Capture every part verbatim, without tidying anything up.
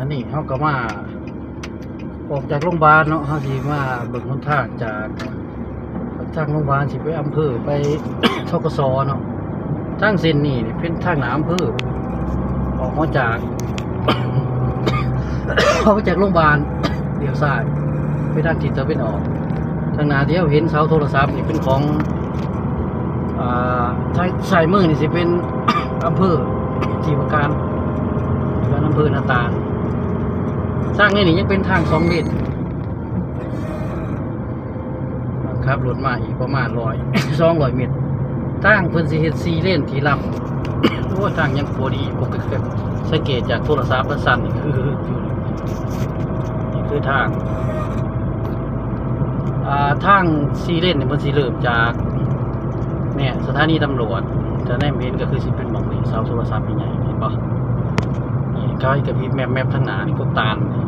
อันนี้เฮาก็มา ออกจากโรงพยาบาลเนาะ เฮาสิมาเบิ่งหนทางจาก ทางโรงพยาบาลสิไปอำเภอ ไป ธ.ก.ส. เนาะ ทางเส้นนี้นี่เป็นทางหน้าอำเภอ ออกมาจาก ออกมาจากโรงพยาบาล เลี้ยวซ้ายไปทางทิศตะวันออก ทางหน้าที่เฮาเห็นเสาโทรศัพท์นี่เป็นของ อ่า ซ้าย ซ้ายมือนี่สิเป็น อำเภอศรีประการ และอำเภอนาตาล ทางนี้นี่ยังเป็นทางสองเลน ขับรถมาอีกประมาณร้อย สองร้อยเมตร ทางเพิ่นสิเฮ็ดสี่เลนที่ลำ โอ้ย ทางยังบ่ดี ผมก็สังเกตจากโทรศัพท์แล้วสั่นนี่คือ นี่คือทาง อ่า ทางสี่เลนนี่มันสิเริ่มจาก เนี่ย สถานีตำรวจ ถ้าแนมเห็นก็คือสิเป็นหม่องนี้ เสาโทรศัพท์ใหญ่ๆ เห็นบ่ นี่ เขาให้กระพริบแมป แมปทางหน้านี่กดตาน นี่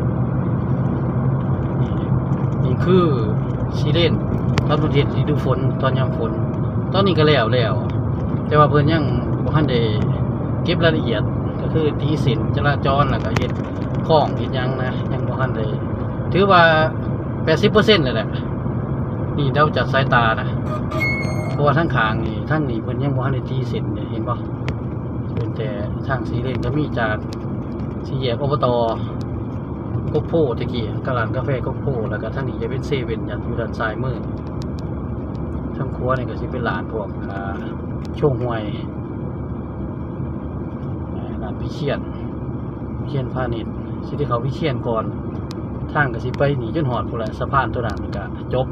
นี่คือสี่เลน ตอนประเทศฤดูฝน ตอนยามฝน ตอนนี้ก็แล้วแล้ว แต่ว่าเพิ่นยังบ่ทันได้เก็บรายละเอียด ก็คือตีเส้นจราจร แล้วก็เฮ็ดคลองเฮ็ดหยังนะ ยังบ่ทันได้ ถือว่า แปดสิบเปอร์เซ็นต์ เลยแหละ นี่เดาจากสายตานะ เพราะว่าทางข้างนี่ ทางนี้เพิ่นยังบ่ทันได้ตีเส้นเลย เห็นบ่ เป็นแต่ทางสี่เลนก็มีจากสี่แยก อบต. กกโพธิ์ตะกี้ ก็ร้านกาแฟกกโพธิ์ แล้วก็ทางนี้จะเป็นเซเว่น อย่างอยู่ด้านซ้ายมือ ทางขวานี่ก็สิเป็นร้านพวก อ่า โชห่วย ร้านพิเชียน พิเชียนพาณิชย์ สิได้เข้าพิเชียนก่อน ทางก็สิไปนี่จนฮอดพู้นแหละ สะพานตัวนั้นก็จบ